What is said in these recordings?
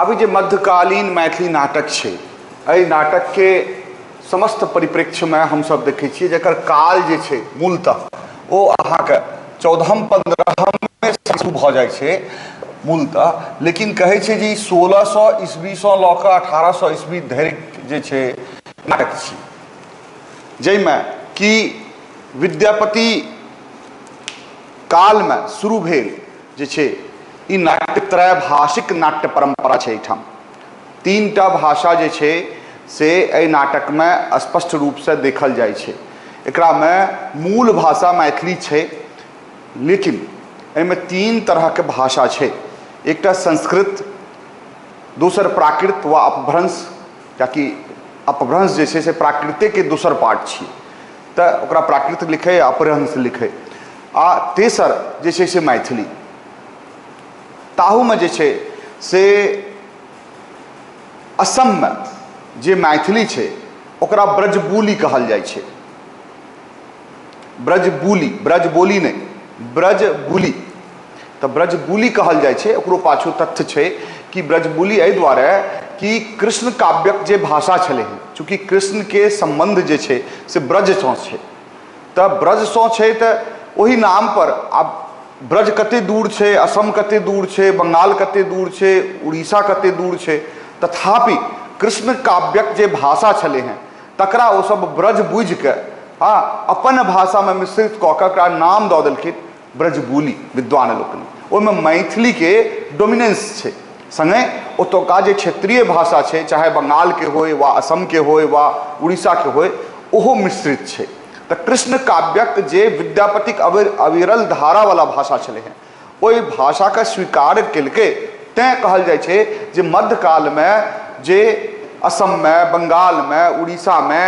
अभी जे मध्यकालीन मैथिली नाटक छै, एहि नाटकके समस्त परिप्रेक्ष्यमे हमसभ देखै छियै जकर काल जे छै मूलतः ओ अहाँके 14म 15म शुरू भऽ जाइ छै मूलतः, लेकिन कहै छै जे ई 1600 ईस्वीसँ लऽ कऽ 1800 ईस्वी धरि जे छै नाटक छी, जाहिमे कि विद्यापति कालमे शुरू भेल जे छै ई नाट्य त्रैभाषिक नाट्य परम्परा छै। एहिठाम तीनटा भाषा जे छै से एहि नाटकमे स्पष्ट रूपसँ देखल जाइ छै। एकरामे मूल भाषा मैथिली छै, लेकिन एहिमे तीन तरहके भाषा छै। एकटा संस्कृत, दोसर प्राकृत वा अपभ्रंश, कियाकि अपभ्रंश जे छै से प्राकृतेके दोसर पार्ट छियै, तऽ ओकरा प्राकृत लिखै आ अपभ्रंश लिखै, आ तेसर जे छै से मैथिली। ताहूमे जे छै से असममे जे मैथिली छै ओकरा ब्रजबुली कहल जाइ छै। ब्रजबुली, ब्रजबोली नहि, ब्रजबुली, तऽ ब्रजबुली कहल जाइ छै। ओकरो पाछू तथ्य छै कि ब्रजबुली एहि दुआरे कि कृष्ण काव्यक जे भाषा छलै हँ, चूँकि कृष्णके सम्बन्ध जे छै से ब्रजसँ छै, तऽ ब्रजसँ छै तऽ ओहि नामपर आब ब्रज कते दूर छै, असम कते दूर छै, बंगाल कते दूर छै, उड़ीसा कते दूर छै, तथापि कृष्ण काव्यक जे भाषा छलै हँ तकरा ओसभ ब्रज बुझिके आ अपन भाषामे मिश्रित कऽ कऽ ओकरा नाम दऽ देलखिन ब्रजबुली विद्वान लोकनि। ओहिमे मैथिलीके डोमिनेंस छै, सङ्गे ओतुका जे क्षेत्रीय भाषा छै, चाहे बंगालके होय वा असमके होय वा उड़ीसाके होय, ओहो मिश्रित छै। तऽ कृष्ण काव्यक जे विद्यापतिक अविरल धारावला भाषा छलै हँ ओहि भाषाके स्वीकार केलकै, तैँ कहल जाइ छै जे मध्यकालमे जे असममे, बंगालमे, उड़ीसामे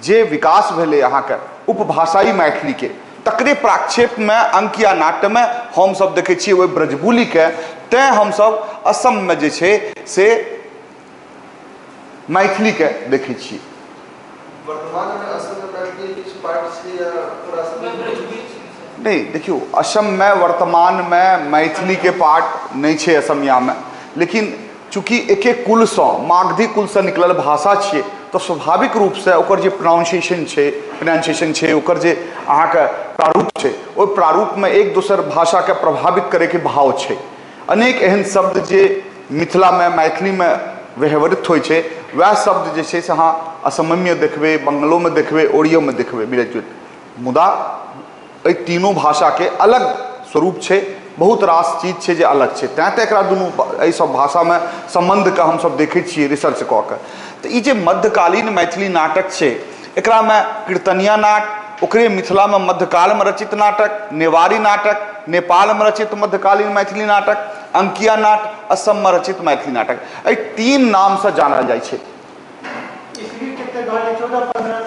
जे विकास भेलै अहाँके उपभाषाई मैथिलीके, तकरे प्राक्षेपमे अंकिया नाट्यमे हमसभ देखै छियै ओहि ब्रजबुलीके, तैँ हमसभ असममे जे छै से मैथिलीके देखै छियै। वर्तमानमे असममे मैथिली किछु पार्ट छै या पूरा नहि? देखियौ, असममे वर्तमानमे मैथिलीके पार्ट नहि छै असमियामे, लेकिन चूँकि एके कुलसँ, मागधी कुलसँ निकलल भाषा छियै, तऽ स्वाभाविक रूपसँ ओकर जे प्रोनाउंसिएशन छै, प्रोनाउंसिएशन छै, ओकर जे अहाँके प्रारूप छै, ओहि प्रारूपमे एक दोसर भाषाके प्रभावित करैके भाव छै। अनेक एहन शब्द जे मिथिलामे मैथिलीमे व्यवहृत होइ छै, वएह शब्द जे छै से अहाँ असममे देखबै, बंगलोमे देखबै, ओड़ियोमे देखबै मिलैत जुलैत। मुदा एहि तीनू भाषाके अलग स्वरूप छै, बहुत रास चीज छै जे अलग छै, तैँ तऽ एकरा दुनू एहि सब भाषामे सम्बन्धके हमसब देखै छियै रिसर्च कऽ कऽ। तऽ ई जे मध्यकालीन मैथिली नाटक छै, एकरामे कीर्तनिया नाट, ओकरे मिथिलामे मध्यकालमे रचित नाटक, नेवारी नाटक, नेपालमे रचित मध्यकालीन मैथिली नाटक, अंकिया नाट, असममे रचित मैथिली नाटक, एहि तीन नामसँ जानल जाइ छै।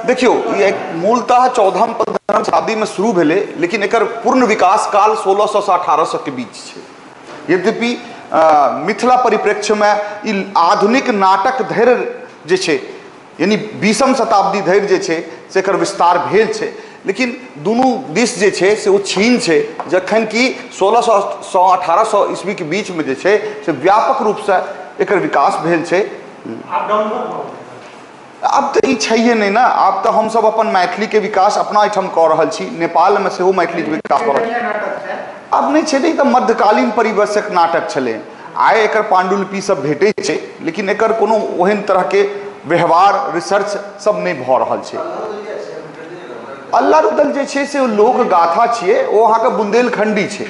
देखियौ, ई मूलतः 14म 15म शताब्दीमे शुरू भेलै, लेकिन एकर पूर्ण विकास काल 1600 सँ 1800 के बीच छै। यद्यपि मिथिला परिप्रेक्ष्यमे ई आधुनिक नाटक धरि जे छै, यानी 20म शताब्दी धरि जे छै से एकर विस्तार भेल छै, लेकिन दुनू दिस जे छै से ओ क्षीण छै, जखन कि 1600 सँ 1800 ईस्वीके बीचमे जे छै से व्यापक रूपसँ एकर विकास भेल छै। आब तऽ ई छैहे नहि ने, आब तऽ हमसभ अपन मैथिलीके विकास अपना एहिठाम कऽ रहल छी, नेपालमे सेहो मैथिलीके विकास कऽ रहल छी। आब नहि छै, तऽ मध्यकालीन परिवेशक नाटक छलै। आइ एकर पाण्डुलिपि सब भेटै छै, लेकिन एकर कोनो ओहन तरहके व्यवहार रिसर्च सब नहि भऽ रहल छै। अल्लाह रुदल जे छै से लोक गाथा छियै, ओ अहाँके बुंदेलखंडी छै,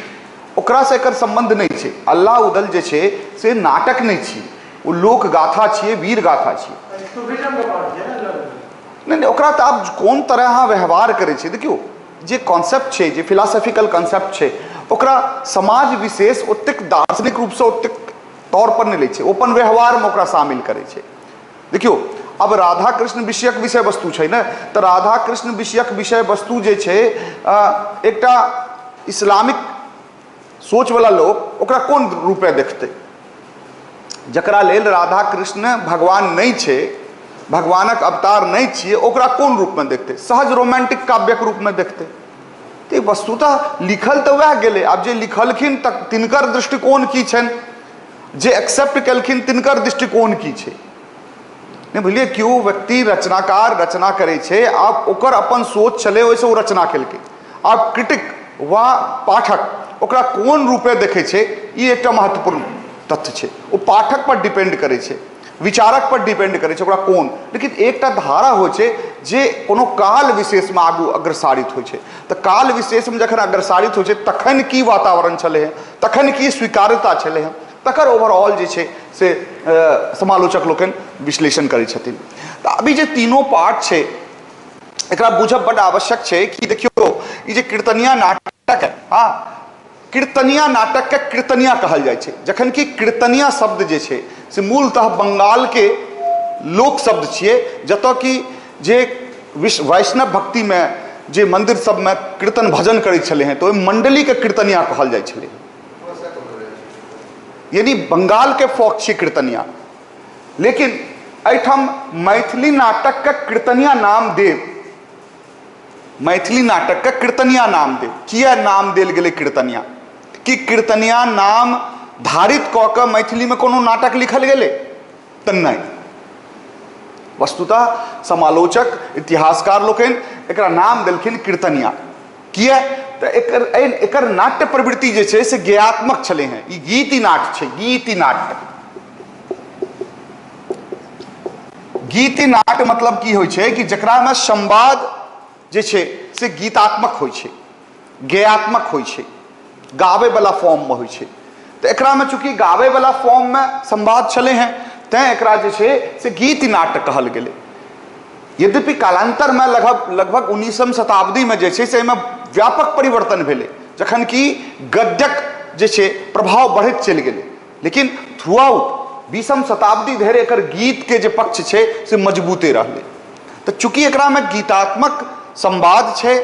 ओकरासँ एकर सम्बन्ध नहि छै। अल्लाह उदल जे छै से नाटक नहि छियै, ओ लोक गाथा छियै, वीर गाथा छियै। नहि नहि, ओकरा तऽ आब कोन तरह अहाँ व्यवहार करै छियै, देखियौ जे कॉन्सेप्ट छै, जे फिलोसॉफिकल कॉन्सेप्ट छै, ओकरा समाज विशेष ओतेक दार्शनिक रूपसँ ओतेक तौर पर नहि लै छै, ओ अपन व्यवहारमे ओकरा शामिल करै छै। देखियौ, अब राधा कृष्ण विषयक विषय वस्तु छै ने, तऽ राधा कृष्ण विषयक विषय वस्तु जे छै एकटा इस्लामिक सोचवला लोक ओकरा कोन रूपे देखतै? जकरा लेल राधा कृष्ण भगवान नहि छै, भगवानक अवतार नहि छियै, ओकरा कोन रूपमे देखतै? सहज रोमांटिक काव्यक रूपमे देखतै। तऽ वस्तुतः लिखल तऽ वएह गेलै, आब जे लिखलखिन तऽ तिनकर दृष्टिकोण की छनि, जे एक्सेप्ट केलखिन तिनकर दृष्टिकोण की छै। नहि बुझलियै, केओ व्यक्ति रचनाकार रचना करै छै, आब ओकर अपन सोच छलै, ओहिसँ ओ रचना केलकै। आब क्रिटिक वा पाठक ओकरा कोन रूपे देखै छै, ई एकटा महत्वपूर्ण तथ्य छै। ओ पाठक पर डिपेंड करै छै, विचारक पर डिपेंड करै छै ओकरा कोन। लेकिन एकटा धारा होइ छै जे कोनो काल विशेषमे आगू अग्रसारित होइ छै। तऽ काल विशेषमे जखन अग्रसारित होइ छै तखन की वातावरण छलै हँ, तखन की स्वीकार्यता छलै हँ, तकर ओवरऑल जे छै से समालोचक लोकनि विश्लेषण करै छथिन। तऽ अभी जे तीनों पार्ट छै एकरा बुझब बड्ड आवश्यक छै कि देखियौ ई जे कीर्तनिया नाटक है, हाँ, कीर्तनिया नाटकके कीर्तनिया कहल जाइ छै, जखन कि कीर्तनिया शब्द जे छै से मूलतः बंगालके लोक शब्द छियै, जतऽ कि जे वैष्णव भक्तिमे जे मन्दिर सबमे कीर्तन भजन करै छलै हँ तऽ ओहि मण्डलीके कीर्तनिया कहल जाइ छलै। यानी बंगालके फोक छियै कीर्तनिया, लेकिन एहिठाम मैथिली नाटकके कीर्तनिया नाम देव, मैथिली नाटकके कीर्तनिया नाम देव, किया नाम देल गेलै कीर्तनिया? कि कीर्तनिया नाम धारित कऽ कऽ मैथिलीमे कोनो नाटक लिखल गेलै? तऽ नहि। वस्तुतः समालोचक इतिहासकार लोकनि एकरा नाम देलखिन कीर्तनिया, किया? तऽ एकर एकर नाट्य प्रवृत्ति जे छै से गेयात्मक छलै हँ। ई गीति नाट्य छै, गीति नाट्य। गीति नाट्य मतलब की होइ छै कि जकरामे संवाद जे छै से गीतात्मक होइ छै, गेयात्मक होइ छै, गाबैवला फॉर्ममे होइ छै। तऽ एकरामे चूँकि गाबैवला फॉर्ममे संवाद छलै हँ तैँ एकरा जे छै से गीति नाट्य कहल गेलै। यद्यपि कालान्तरमे लगभग लगभग 19वीं शताब्दीमे जे छै से एहिमे व्यापक परिवर्तन भेलै, जखन कि गद्यक जे छै प्रभाव बढ़ैत चलि गेलै, लेकिन थ्रू आउट 20वीं शताब्दी धरि एकर गीतके जे पक्ष छै से मजबूते रहलै। तऽ चूँकि एकरामे गीतात्मक संवाद छै,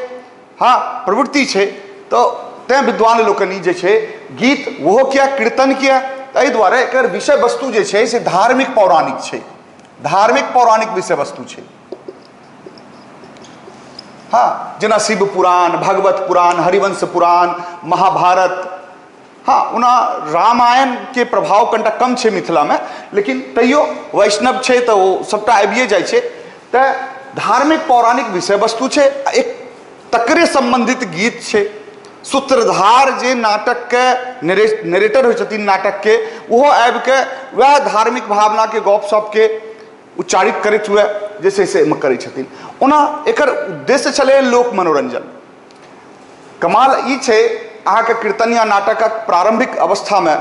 हाँ, प्रवृत्ति छै, तऽ तैँ विद्वान लोकनि जे छै गीत ओहो किया, कीर्तन किया, एहि दुआरे एकर विषय वस्तु जे छै से धार्मिक पौराणिक छै, धार्मिक पौराणिक विषय वस्तु छै। हाँ, जेना शिव पुराण, भगवत पुराण, हरिवंश पुराण, महाभारत, हाँ, ओना रामायण के प्रभाव कनिटा कम छै मिथिलामे, लेकिन तैयो वैष्णव छै तऽ ओ सबटा आबिए जाइ छै। तऽ धार्मिक पौराणिक विषय वस्तु छै, एक तकरे सम्बन्धित गीत छै। सूत्रधार जे नाटकके नरेटर होइ छथिन नाटकके, ओहो आबिके वएह धार्मिक भावनाके गप सपके उच्चारित करैत हुए जे छै से एहिमे करै छथिन। ओना एकर उद्देश्य छलै लोक मनोरंजन। कमाल ई छै अहाँके कीर्तनिया नाटकक प्रारंभिक अवस्थामे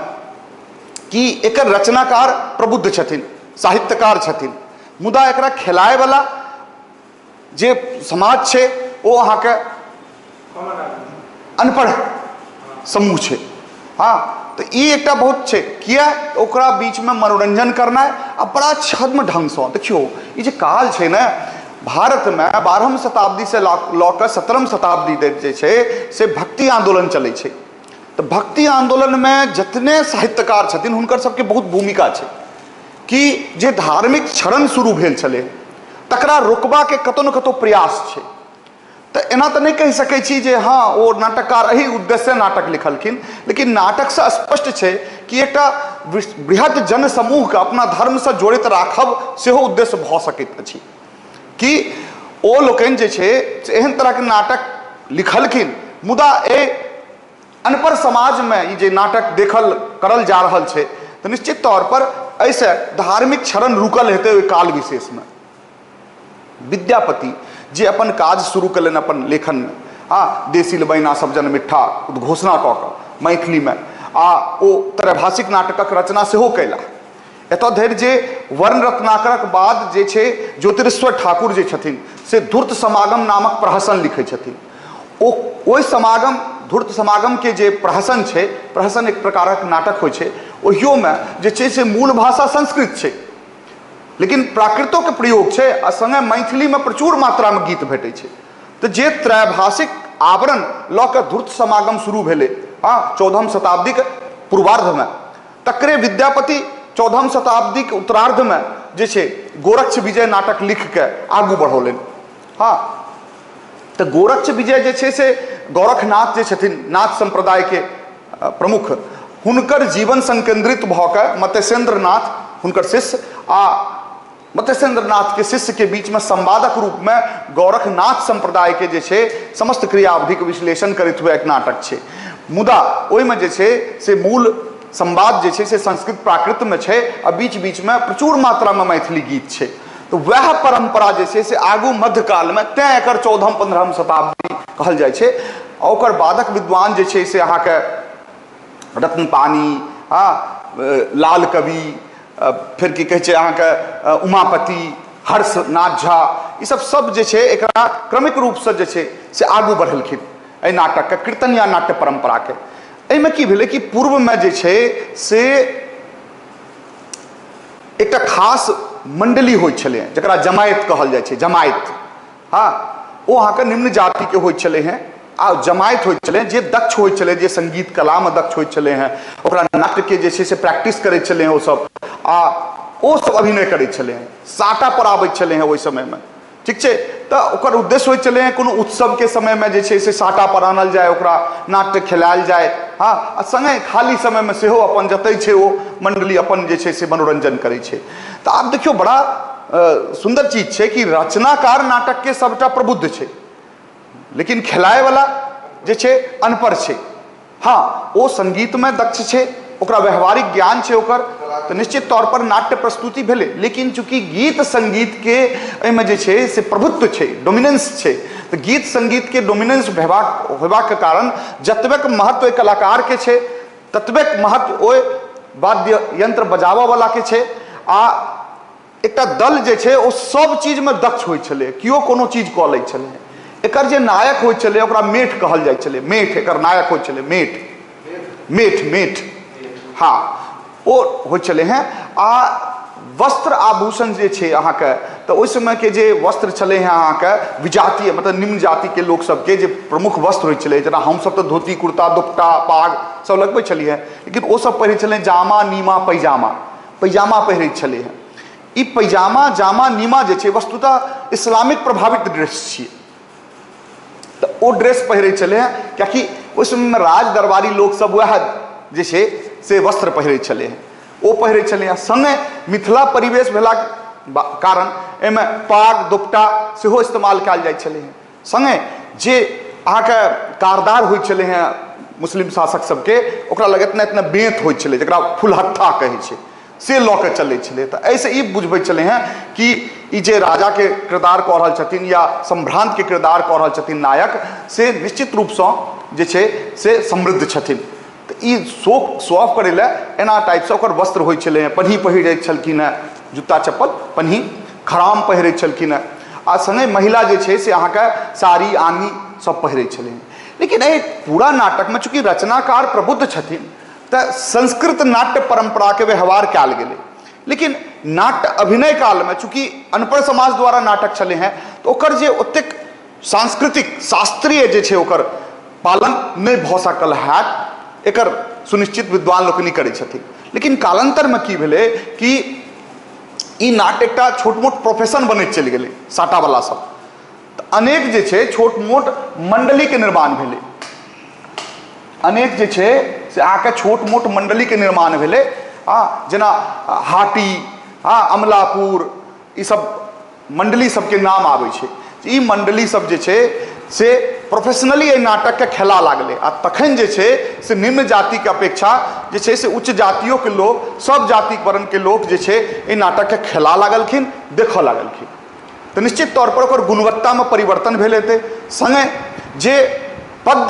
कि एकर रचनाकार प्रबुद्ध छथिन, साहित्यकार छथिन, मुदा एकरा खेलायवला जे समाज छै ओ अहाँके अनपढ़ समूह छै। हाँ, तऽ ई एकटा बहुत छै, किया ओकरा बीचमे मनोरंजन करनाइ आ बड़ा छद्म ढङ्गसँ। देखियौ ई जे काल छै ने भारतमे 12वीं शताब्दीसँ लऽ कऽ 17वीं शताब्दी धरि जे छै से भक्ति आन्दोलन चलै छै। तऽ भक्ति आन्दोलनमे जतने साहित्यकार छथिन हुनकर सबके बहुत भूमिका छै कि जे धार्मिक क्षरण शुरू भेल छलै तकरा रोकबाके कतौ ने कतौ प्रयास छै। तऽ एना तऽ नहि कहि सकै छी जे हँ ओ नाटककार एहि उद्देश्यसँ नाटक लिखलखिन, लेकिन नाटकसँ स्पष्ट छै कि एकटा बृहद जनसमूहके अपना धर्मसँ जोड़ैत राखब सेहो उद्देश्य भऽ सकैत अछि कि ओ लोकनि जे छै से एहन तरहके नाटक लिखलखिन, मुदा एहि अनपढ़ समाजमे ई जे नाटक देखल करल जा रहल छै तऽ निश्चित तौर पर एहिसँ धार्मिक क्षरण रुकल हेतै ओहि काल विशेषमे। विद्यापति जे अपन काज शुरू कयलनि अपन लेखनमे, हाँ, देसिल बैना सब जन मिट्ठा उद्घोषणा कऽ कऽ मैथिलीमे, आ ओ त्रैभाषिक नाटकक रचना सेहो कयलाह। एतऽ धरि जे वर्ण रत्नाकरक बाद जे छै ज्योतिरीश्वर ठाकुर जे छथिन से धूर्त समागम नामक प्रहसन लिखै छथिन। ओ ओहि समागम धूर्त समागमके जे प्रहसन छै, प्रहसन एक प्रकारक नाटक होइ छै, ओहियोमे जे छै से मूल भाषा संस्कृत छै लेकिन प्राकृतोके प्रयोग छै आ सङ्गे मैथिलीमे प्रचुर मात्रामे गीत भेटै छै। तऽ जे त्रैभाषिक आवरण लऽ कऽ धूर्त समागम शुरू भेलै, हाँ, 14वीं शताब्दीके पूर्वार्धमे, तकरे विद्यापति 14वीं शताब्दीके उत्तरार्धमे जे छै गोरक्ष विजय नाटक लिखिके आगू बढ़ौलनि। हाँ, तऽ गोरक्ष विजय जे छै से गोरखनाथ जे छथिन नाथ सम्प्रदायके प्रमुख, हुनकर जीवन संकेंद्रित भऽ कऽ मत्स्येन्द्र नाथ हुनकर शिष्य आ मत्स्येन्द्र नाथ के शिष्य के बीच में संवादक रूप में गोरखनाथ संप्रदाय के जे छै समस्त क्रियावधिक विश्लेषण करैत हुए एक नाटक छै। मुदा ओहिमे जे छै से मूल संवाद जे छै से संस्कृत प्राकृत में छै आ बीच बीच में प्रचुर मात्रा में मैथिली गीत छै। तो वएह परंपरा जे छै से आगू मध्यकाल में, तैं एकर 14म 15म शताब्दी कहल जाइ छै। आ ओकर बादक विद्वान जे छै से अहाँके रत्नपानी, हँ, लाल कवि, फिर की कहै छै अहाँके उमापति, हर्षनाथ झा, ई सब सब जे छै एकरा क्रमिक रूपसँ जे छै से आगू बढ़ेलखिन एहि नाटकके, कीर्तनिया नाट्य परम्पराके। एहिमे की भेलै कि पूर्वमे जे छै से एकटा खास मंडली होइ छलै जकरा जमायत कहल जाइ छै, जमायत, हँ, ओ अहाँके निम्न जातिके होइ छलै हेँ आ जमायत होइ छलै जे दक्ष होइ छलै, जे संगीत कलामे दक्ष होइ छलै हेँ, ओकरा नाट्यके जे छै से प्रैक्टिस करै छलै हेँ ओसभ, आ ओसभ अभिनय करै छलै हेँ, साटा पर आबै छलै हेँ ओहि समयमे, ठीक छै। तऽ ओकर उद्देश्य होइ छलै हेँ कोनो उत्सवके समयमे जे छै से साटा पर आनल जाय, ओकरा नाट्य खेलायल जाय, हँ, आ सङ्गे खाली समयमे सेहो अपन जतय छै ओ मण्डली अपन जे छै से मनोरञ्जन करै छै। तऽ आब देखियौ बड़ा सुन्दर चीज छै कि रचनाकार नाटकके सबटा प्रबुद्ध छै, लेकिन खेलायवला जे छै अनपढ़ छै। हाँ, ओ संगीतमे दक्ष छै, ओकरा व्यवहारिक ज्ञान छै ओकर, तऽ निश्चित तौर पर नाट्य प्रस्तुति भेलै। लेकिन चूँकि गीत संगीतके एहिमे जे छै से प्रभुत्व छै, डोमिनेंस छै, तऽ गीत संगीतके डोमिनेंस होबाक कारण जतबेक महत्व ओहि कलाकारके छै ततबेक महत्व ओहि वाद्य यंत्र बजाबऽवलाके छै। आ एकटा दल जे छै ओ सब चीजमे दक्ष होइ छलै, केओ कोनो चीज कऽ लै छलै। एकर जे नायक होइ छलै ओकरा मेठ कहल जाइ छलै, मेठ एकर नायक होइ छलै, मेठ मेठ मेठ, हाँ, ओ होइ छलै हेँ। आ वस्त्र आभूषण जे छै अहाँके, तऽ ओहि समयके जे वस्त्र छलै हेँ अहाँके विजातीय, मतलब निम्न जातिके लोक सबके जे प्रमुख वस्त्र होइ छलै, जेना हमसब तऽ धोती कुर्ता दुपट्टा पाग सब लगबै छलियै हेँ, लेकिन ओसब पहिरै छलै जामा नीमा पैजामा, पैजामा पहिरै छलै हेँ। ई पैजामा जामा नीमा जे छै वस्तुतः इस्लामिक प्रभावित ड्रेस छियै, तऽ ओ ड्रेस पहिरै छलै हेँ, कियाकि ओहि समयमे राज दरबारी लोकसब वएह जे छै से वस्त्र पहिरै छलै हेँ, ओ पहिरै छलै हेँ। सङ्गे मिथिला परिवेश भेलाक कारण एहिमे पाग दुपट्टा सेहो इस्तेमाल कयल जाइ छलै हेँ। सङ्गे जे अहाँके कारदार होइ छलै हेँ मुस्लिम शासक सबके, ओकरा लग इतना इतना बेंत होइ छलै जकरा फुलहत्था कहै छै, से लऽ कऽ चलै छलै। तऽ एहिसँ ई बुझबै छलै हेँ कि ई जे राजाके किरदार कऽ रहल छथिन या सम्भ्रान्तके किरदार कऽ रहल छथिन नायक, से निश्चित रूपसँ जे छै से समृद्ध छथिन। तऽ ई शो ऑफ करै लए एना टाइपसँ ओकर वस्त्र होइ छलै हेँ, पनही पहिरै छलखिन हेँ, जुत्ता चप्पल पनही, खराम पहिरै छलखिन हेँ, आ सङ्गे महिला जे छै से अहाँके साड़ी आङी सब पहिरै छलै हेँ। लेकिन एहि पूरा नाटकमे चूँकि रचनाकार प्रबुद्ध छथिन तऽ संस्कृत नाट्य परम्पराके व्यवहार कयल गेलै, लेकिन नाट्य अभिनय कालमे चूँकि अनपढ़ समाज द्वारा नाटक छलै हेँ तऽ ओकर जे ओतेक सांस्कृतिक शास्त्रीय जे छै ओकर पालन नहि भऽ सकल हैत, एकर सुनिश्चित विद्वान लोकनि करै छथिन। लेकिन कालान्तरमे की भेलै कि ई नाट्य एकटा छोट मोट प्रोफेशन बनैत चलि गेलै साटावला सब, तऽ अनेक जे छै छोट मोट मण्डलीके निर्माण भेलै, अनेक जे छै से अहाँके छोट मोट मण्डलीके निर्माण भेलै, हँ, जेना हाटी, हँ, अमलापुर, ईसब मण्डली सबके नाम आबै छै। ई मण्डली सब जे छै से प्रोफेशनली एहि नाटकके खेला लागलै, आ तखन जे छै से निम्न जातिके अपेक्षा जे छै से उच्च जातियोके लोक, सब जाति वर्णके लोक जे छै एहि नाटकके खेला लागलखिन, देखऽ लागलखिन। तऽ निश्चित तौर पर ओकर गुणवत्तामे परिवर्तन भेल हेतै। सङ्गे जे पद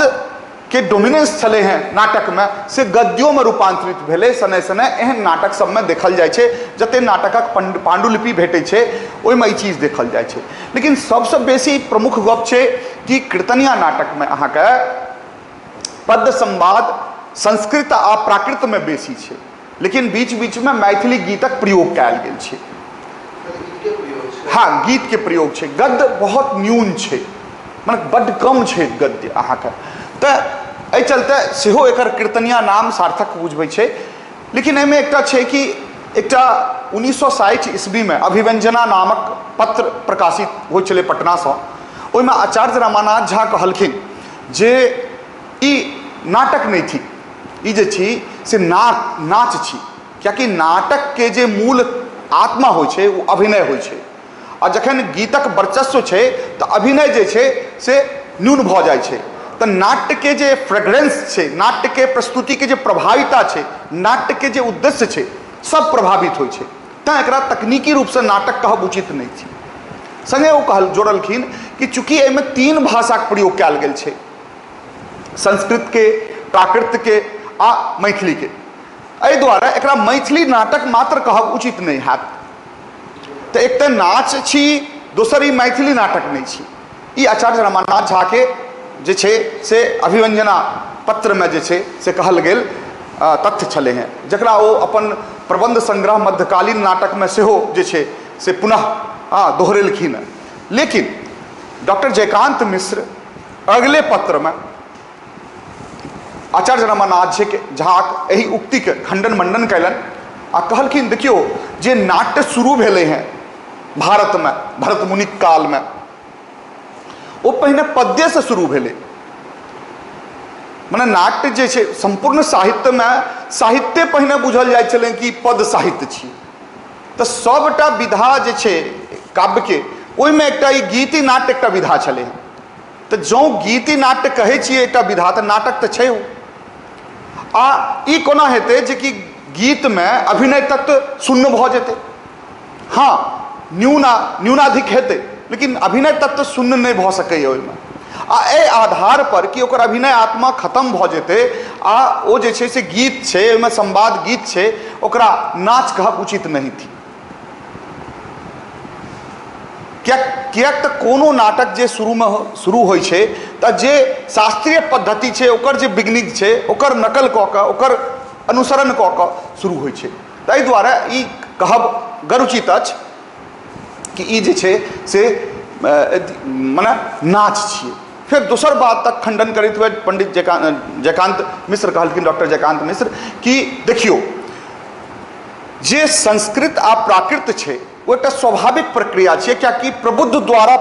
के डोमिनेंस छलै हेँ नाटकमे से गद्योमे रूपान्तरित भेलै। शनैः शनैः एहन नाटक सबमे देखल जाइ छै, जते नाटकक पाण्डुलिपि भेटै छै ओहिमे ई चीज देखल जाइ छै। लेकिन सबसँ बेसी प्रमुख गप छै कि कीर्तनिया नाटकमे अहाँके पद्य संवाद संस्कृत आ प्राकृतमे बेसी छै, लेकिन बीच बीचमे मैथिली गीतक प्रयोग कयल गेल छै। हाँ, गीतके प्रयोग छै, गद्य बहुत न्यून छै, मने बड्ड कम छै गद्य अहाँके। तऽ एहि चलते सेहो एकर कीर्तनिया नाम सार्थक बुझबै छै। लेकिन एहिमे एकटा छै कि एकटा 1960 ईस्वीमे अभिव्यंजना नामक पत्र प्रकाशित होइ छलै पटनासँ, ओहिमे आचार्य रमानाथ झा कहलखिन जे ई नाटक नहि थिक, ई जे छी से नाच छी, कियाकि नाटकके जे मूल आत्मा होइ छै ओ अभिनय होइ छै, आ जखन गीतक वर्चस्व छै तऽ अभिनय जे छै से न्यून भऽ जाइ छै। तऽ नाट्यके जे फ्रेग्रेंस छै, नाट्यके प्रस्तुतिके जे प्रभाविता छै, नाट्यके जे उद्देश्य छै, सब प्रभावित होइ छै। तैँ एकरा तकनीकी रूपसँ नाटक कहब उचित नहि छै। सङ्गे ओ जोड़लखिन कि चूँकि एहिमे 3 भाषाके प्रयोग कयल गेल छै, संस्कृतके, प्राकृतके आ मैथिलीके, एहि दुआरे एकरा मैथिली नाटक मात्र कहब उचित नहि हैत। तऽ एक तऽ नाच छी, दोसर ई मैथिली नाटक नहि छी। ई आचार्य रमानाथ झाके जे छै से अभिव्यंजना पत्रमे जे छै से कहल गेल तथ्य छलै हेँ, जकरा ओ अपन प्रबन्ध संग्रह मध्यकालीन नाटकमे सेहो जे छै से पुनः दोहरेलखिन। लेकिन डॉक्टर जयकान्त मिश्र अगले पत्रमे आचार्य रमानाथ झाक एहि उक्तिके खंडन मंडन कयलनि आ कहलखिन देखियौ जे नाट्य शुरू भेलै हेँ भारतमे भरत मुनिक कालमे, ओ पहिने पद्यसँ शुरू भेलै। मने नाट्य जे छै सम्पूर्ण साहित्यमे साहित्य पहिने बुझल जाइ छलै कि पद साहित्य छी, तऽ सबटा विधा जे छै काव्यके ओहिमे एकटा ई गीति नाट्य एकटा विधा छलै। तऽ जँ गीति नाट्य कहै छियै एकटा विधा, तऽ नाटक तऽ छै ओ। आ ई कोना हेतै जे कि गीतमे अभिनय तत्व शून्य भऽ जेतै? हाँ, न्यूनाधिक हेतै, लेकिन अभिनय तत्व शून्य नहि भऽ सकैए ओहिमे। आ एहि आधार पर कि ओकर अभिनय आत्मा खत्म भऽ जेतै आ ओ जे छै से गीत छै, ओहिमे संवाद गीत छै, ओकरा नाच कहब उचित नहि थी। किएक तऽ कोनो नाटक जे शुरूमे शुरू होइ छै तऽ जे शास्त्रीय पद्धति छै ओकर जे बिगनिंग छै ओकर नकल कऽ कऽ, ओकर अनुसरण कऽ कऽ शुरू होइ छै। ताहि दुआरे ई कहब गरुचित अछि कि ई जे छै से मने नाच छियै। फेर दोसर बात तक खंडन करैत हुए पंडित जयकान्त मिश्र कहलखिन, डॉक्टर जयकान्त मिश्र, कि देखियौ जे संस्कृत आ प्राकृत छै ओ एकटा स्वाभाविक प्रक्रिया छै, कियाकि प्रबुद्ध द्वारा